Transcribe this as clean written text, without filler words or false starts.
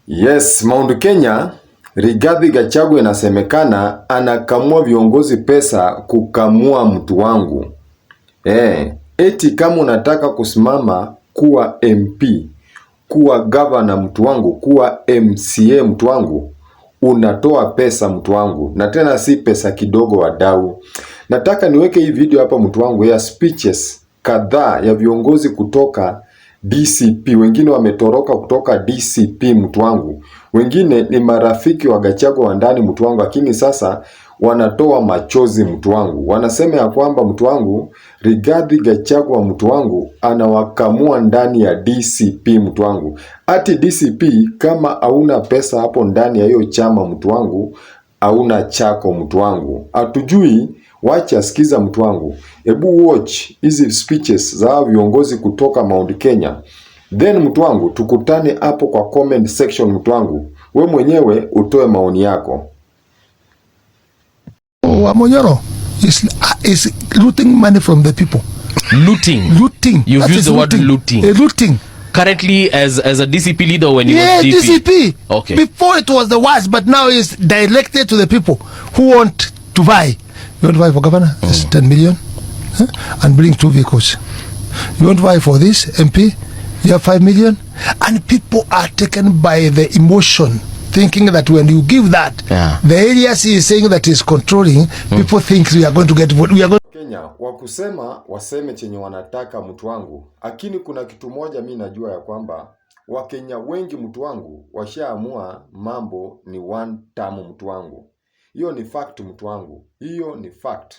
Yes, Mount Kenya, Rigathi Gachagua inasemekana anakamua viongozi pesa kukamua mtu wangu. Eti kama unataka kusimama kuwa MP, kuwa governor mtu wangu, kuwa MCA mtu wangu, unatoa pesa mtu wangu, na tena si pesa kidogo wadau. Nataka niweke hii video hapa mtu wangu ya speeches kadhaa ya viongozi kutoka DCP, wengine wametoroka kutoka DCP mtu wangu, wengine ni marafiki wa Gachagua wa ndani mtu wangu, lakini sasa wanatoa machozi mtu wangu, wanasema ya kwamba mtu wangu Rigathi Gachagua mtu wangu anawakamua ndani ya DCP mtu wangu. Ati DCP kama hauna pesa hapo ndani ya hiyo chama mtu wangu, hauna chako mtu wangu. Hatujui, wacha sikiza mtu wangu. Ebu watch hizi speeches za hao viongozi kutoka Mount Kenya. Then mtu wangu, tukutane hapo kwa comment section mtu wangu. We mwenyewe utoe maoni yako. Wamunyoro is looting money from the people. Looting. Looting. You've That used is the word looting. Looting. Currently, as a DCP leader, when he Yeah, was DP. DCP. Okay. Before it was the worst, but now it's directed to the people who want to buy. You want to buy for governor? It's 10 million. Huh? And bring two vehicles. You want to buy for this MP? You have 5 million. And people are taken by the emotion, thinking that when you give that, the areas he is saying that he's controlling, people think we are going to get vote. We are going Kenya wakusema waseme chenye wanataka mtu wangu, lakini kuna kitu moja mi najua ya kwamba Wakenya wengi mtu wangu washaamua mambo ni one term mtu wangu. Hiyo ni fact mtu wangu, hiyo ni fact.